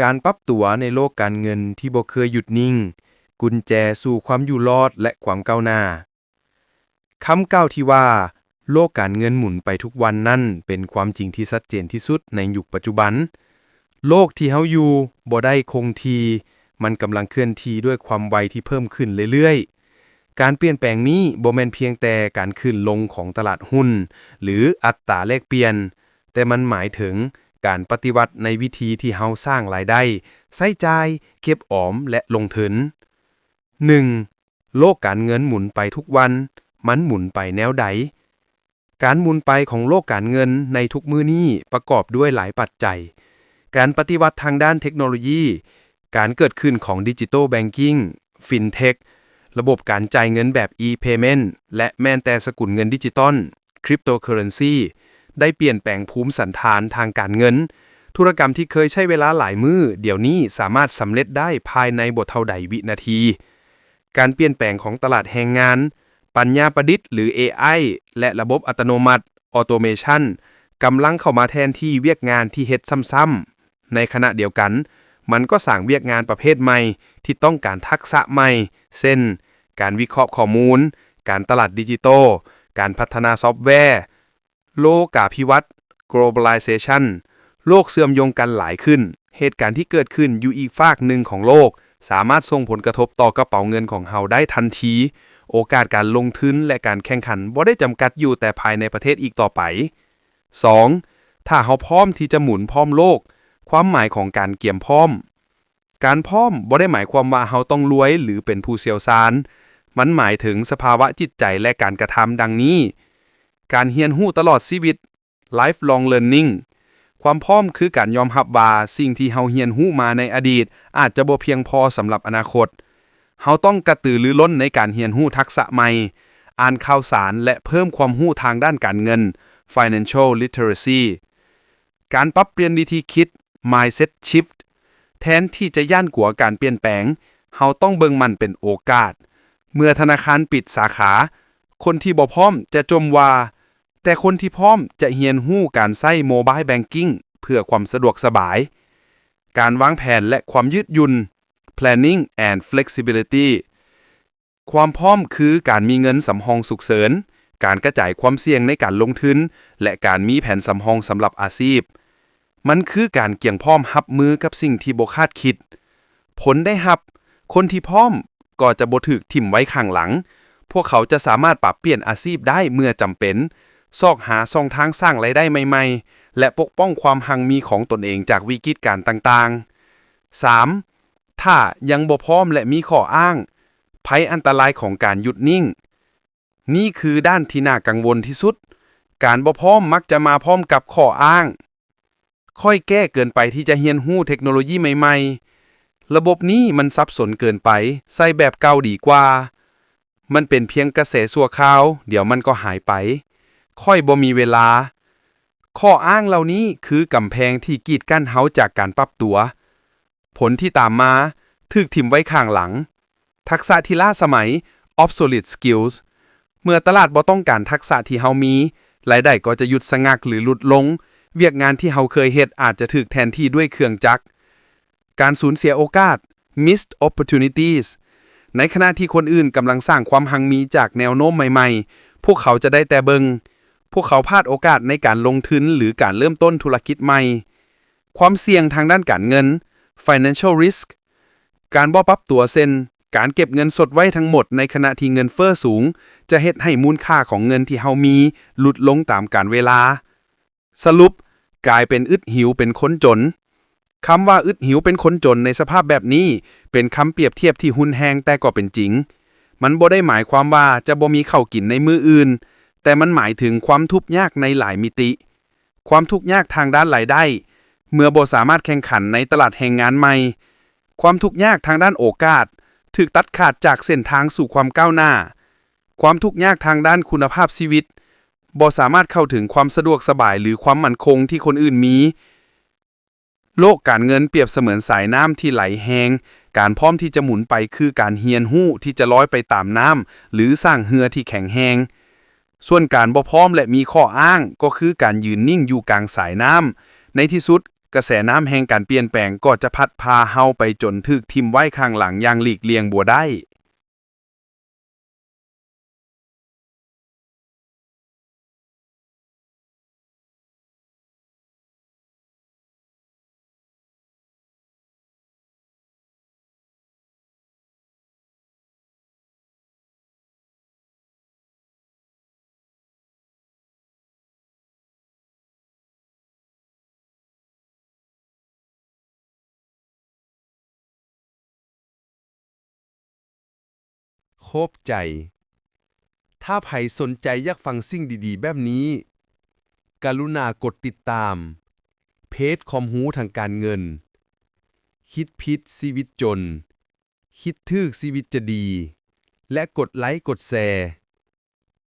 ການປັບຕົວໃນໂລກການເງິນທີ່ບໍ່ເຄີຍຢຸດນິ່ງ, ກຸນແຈສູ່ຄວາມຢູ່ລອດ ແລະ ຄວາມກ້າວໜ້າ. ຄຳກ່າວທີ່ວ່າ ໂລກການເງິນໝູນໄປທຸກວັນນັ້ນ ເປັນຄວາມຈິງທີ່ຊັດເຈນທີ່ສຸດໃນຍຸກປັດຈຸບັນ. ໂລກທີ່ເຮົາຢູ່ບໍ່ໄດ້ຄົງທີ່, ມັນກຳລັງເຄື່ອນທີ່ດ້ວຍຄວາມໄວທີ່ເພີ່ມຂຶ້ນເລື້ອຍໆ. ການປ່ຽນແປງນີ້ບໍ່ແມ່ນພຽງແຕ່ການຂຶ້ນລົງຂອງຕະຫຼາດຫຸ້ນ ຫຼື ອັດຕາແລກປ່ຽນ, ແຕ່ມັນໝາຍເຖິງການປະຕິວັດໃນວິທີທີ່ເຮົາສ້າງລາຍໄດ້, ໃຊ້ຈ່າຍ, ເກັບອອມ ແລະ ລົງທຶນ. ໜຶ່ງ, ໂລກການເງິນໝູນໄປທຸກວັນ, ມັນໝູນໄປແນວໃດ? ການໝູນໄປຂອງໂລກການເງິນໃນທຸກມື້ນີ້ປະກອບດ້ວຍຫຼາຍປັດໄຈ. ການປະຕິວັດທາງດ້ານເທັກໂນໂລຢີ, ການເກີດຂຶ້ນຂອງ Digital Banking, FinTech, ລະບົບການຈ່າຍເງິນແບບ e-payment ແລະ ແມ່ນແຕ່ສະກຸນເງິນດິຈິຕອນ, Cryptocurrency ໄດ້ປ່ຽນແປງພູມສັນຖານທາງການເງິນ. ທຸລະກຳທີ່ເຄີຍໃຊ້ເວລາຫຼາຍມື້, ດຽວນີ້ສາມາດສຳເລັດໄດ້ພາຍໃນບໍ່ເທົ່າໃດວິນາທີ. ການປ່ຽນແປງຂອງຕະຫຼາດແຮງງານ, ປັນຍາປະດິດ ຫຼື ເອໄອ ແລະ ລະບົບອັດຕະໂນມັດ, Automation, ກຳລັງເຂົ້າມາແທນທີ່ວຽກງານທີ່ເຮັດຊ້ຳໆ. ໃນຂະນະດຽວກັນ, ມັນກໍສ້າງວຽກງານປະເພດໃໝ່ທີ່ຕ້ອງການທັກສະໃໝ່, ເຊັ່ນ ການວິເຄາະຂໍ້ມູນ, ການຕະຫຼາດດິຈິຕອລ, ການພັດທະນາຊອບແວ, ໂລກາພິວັດ, Globalization, ໂລກເຊື່ອມໂຍງກັນຫຼາຍຂຶ້ນ. ເຫດການທີ່ເກີດຂຶ້ນຢູ່ອີກຟາກໜຶ່ງຂອງໂລກ ສາມາດສົ່ງຜົນກະທົບຕໍ່ກະເປົາເງິນຂອງເຮົາໄດ້ທັນທີ. ໂອກາດການລົງທຶນ ແລະ ການແຂ່ງຂັນບໍ່ໄດ້ຈຳກັດຢູ່ແຕ່ພາຍໃນປະເທດອີກຕໍ່ໄປ. ສອງ, ຖ້າເຮົາພ້ອມທີ່ຈະໝູນພ້ອມໂລກ, ຄວາມໝາຍຂອງການກຽມພ້ອມ. ການພ້ອມບໍ່ໄດ້ໝາຍຄວາມວ່າເຮົາຕ້ອງລວຍ ຫຼື ເປັນຜູ້ຊ່ຽວຊານ. ມັນໝາຍເຖິງສະພາວະຈິດໃຈ ແລະ ການກະທຳດັ່ງນີ້. ການຮຽນຮູ້ຕະຫຼອດຊີວິດ, Lifelong Learning. ຄວາມພ້ອມຄືການຍອມຮັບວ່າສິ່ງທີ່ເຮົາຮຽນຮູ້ມາໃນອະດີດອາດຈະບໍ່ພຽງພໍສຳລັບອະນາຄົດ. ເຮົາຕ້ອງກະຕືລືລົ້ນໃນການຮຽນຮູ້ທັກສະໃໝ່, ອ່ານຂ່າວສານ ແລະ ເພີ່ມຄວາມຮູ້ທາງດ້ານການເງິນ, Financial Literacy. ການປັບປ່ຽນວິທີຄິດ, Mindset Shift. ແທນທີ່ຈະຢ້ານກົວການປ່ຽນແປງ, ເຮົາຕ້ອງເບິ່ງມັນເປັນໂອກາດ. ເມື່ອທະນາຄານປິດສາຂາ, ຄົນທີ່ບໍ່ພ້ອມຈະຈົ່ມວ່າ, ແຕ່ຄົນທີ່ພ້ອມຈະຮຽນຮູ້ການໃຊ້ Mobile Banking ເພື່ອຄວາມສະດວກສະບາຍ, ການວາງແຜນ ແລະ ຄວາມຍືດຫຍຸ່ນ, Planning and Flexibility. ຄວາມພ້ອມຄືການມີເງິນສຳຮອງສຸກເສີນ, ການກະຈາຍຄວາມສ່ຽງໃນການລົງທຶນ ແລະ ການມີແຜນສຳຮອງສຳລັບອາຊີບ. ມັນຄືການກຽມພ້ອມຮັບມືກັບສິ່ງທີ່ບໍ່ຄາດຄິດ. ຜົນໄດ້ຮັບ, ຄົນທີ່ພ້ອມກໍຈະບໍ່ຖືກຖິ້ມໄວ້ຂ້າງຫຼັງ. ພວກເຂົາຈະສາມາດປັບປ່ຽນອາຊີບໄດ້ເມື່ອຈຳເປັນ, ຊອກຫາຊ່ອງທາງສ້າງລາຍໄດ້ໃໝ່ໆ ແລະ ປົກປ້ອງຄວາມຮັ່ງມີຂອງຕົນເອງຈາກວິກິດການຕ່າງໆ. ສາມ, ຖ້າຍັງບໍ່ພ້ອມ ແລະ ມີຂໍ້ອ້າງ, ໄພອັນຕະລາຍຂອງການຢຸດນິ່ງ. ນີ້ຄືດ້ານທີ່ໜ້າກັງວົນທີ່ສຸດ. ການບໍ່ພ້ອມມັກຈະມາພ້ອມກັບຂໍ້ອ້າງ, ຂ້ອຍແກ່ເກີນໄປທີ່ຈະຮຽນຮູ້ເທັກໂນໂລຢີໃໝ່ໆ. ລະບົບນີ້ມັນສັບສົນເກີນໄປ, ໃຊ້ແບບເກົ່າດີກວ່າ. ມັນເປັນພຽງກະແສຊົ່ວຄາວ, ດຽວມັນກໍຫາຍໄປ. ຂ້ອຍບໍ່ມີເວລາ. ຂໍ້ອ້າງເຫຼົ່ານີ້ຄືກຳແພງທີ່ກີດກັ້ນເຮົາຈາກການປັບຕົວ. ຜົນທີ່ຕາມມາ, ຖືກຖິ້ມໄວ້ຂ້າງຫຼັງ. ທັກສະທີ່ລ້າສະໄໝ, Obsolete Skills. ເມື່ອຕະຫຼາດບໍ່ຕ້ອງການທັກສະທີ່ເຮົາມີ, ລາຍໄດ້ກໍຈະຢຸດສະງັກ ຫຼື ຫຼຸດລົງ. ວຽກງານທີ່ເຮົາເຄີຍເຮັດອາດຈະຖືກແທນທີ່ດ້ວຍເຄື່ອງຈັກ. ການສູນເສຍໂອກາດ, Missed Opportunities. ໃນຂະນະທີ່ຄົນອື່ນກຳລັງສ້າງຄວາມຮັ່ງມີຈາກແນວໂນ້ມໃໝ່ໆ, ພວກເຂົາຈະໄດ້ແຕ່ເບິ່ງ. ພວກເຂົາພາດໂອກາດໃນການລົງທຶນ ຫຼື ການເລີ່ມຕົ້ນທຸລະກິດໃໝ່. ຄວາມສ່ຽງທາງດ້ານການເງິນ, Financial Risk. ການບໍ່ປັບຕົວ ເຊັ່ນ ການເກັບເງິນສົດໄວ້ທັງໝົດໃນຂະນະທີ່ເງິນເຟີ້ສູງ ຈະເຮັດໃຫ້ມູນຄ່າຂອງເງິນທີ່ເຮົາມີຫຼຸດລົງຕາມການເວລາ. ສະຫຼຸບ, ກາຍເປັນອຶດຫິວເປັນຄົນຈົນ. ຄຳວ່າອຶດຫິວເປັນຄົນຈົນໃນສະພາບແບບນີ້ ເປັນຄຳປຽບທຽບທີ່ຮຸນແຮງແຕ່ກໍເປັນຈິງ. ມັນບໍ່ໄດ້ໝາຍຄວາມວ່າຈະບໍ່ມີເຂົ້າກິນໃນມື້ອື່ນ, ແຕ່ມັນໝາຍເຖິງຄວາມທຸກຍາກໃນຫຼາຍມິຕິ. ຄວາມທຸກຍາກທາງດ້ານລາຍໄດ້ ເມື່ອບໍ່ສາມາດແຂ່ງຂັນໃນຕະຫຼາດແຮງງານໃໝ່. ຄວາມທຸກຍາກທາງດ້ານໂອກາດ ຖືກຕັດຂາດຈາກເສັ້ນທາງສູ່ຄວາມກ້າວໜ້າ. ຄວາມທຸກຍາກທາງດ້ານຄຸນນະພາບຊີວິດ ບໍ່ສາມາດເຂົ້າເຖິງຄວາມສະດວກສະບາຍ ຫຼື ຄວາມໝັ້ນຄົງທີ່ຄົນອື່ນມີ. ໂລກການເງິນປຽບສະເໝືອນສາຍນ້ຳທີ່ໄຫຼແຮງ, ການພ້ອມທີ່ຈະໝູນໄປຄືການຮຽນຮູ້ທີ່ຈະລອຍໄປຕາມນ້ຳ ຫຼື ສ້າງເຮືອທີ່ແຂງແຮງ. ສ່ວນການບໍ່ພ້ອມ ແລະ ມີຂໍ້ອ້າງ ກໍຄືການຢືນນິ່ງຢູ່ກາງສາຍນ້ຳ. ໃນທີ່ສຸດ, ກະແສນ້ຳແຫ່ງການປ່ຽນແປງກໍຈະພັດພາເຮົາໄປຈົນຖືກຖິ້ມໄວ້ຂ້າງຫຼັງຢ່າງຫຼີກລ່ຽງບໍ່ໄດ້. ຂອບໃຈ. ຖ້າໃຜສົນໃຈຢາກຟັງສິ່ງດີໆແບບນີ້, ກະລຸນາກົດຕິດຕາມເພຈຄວາມຮູ້ທາງການເງິນ, ຄິດຜິດຊີວິດຈົນ, ຄິດຖືກຊີວິດຈະດີ ແລະ ກົດໄລກົດແຊ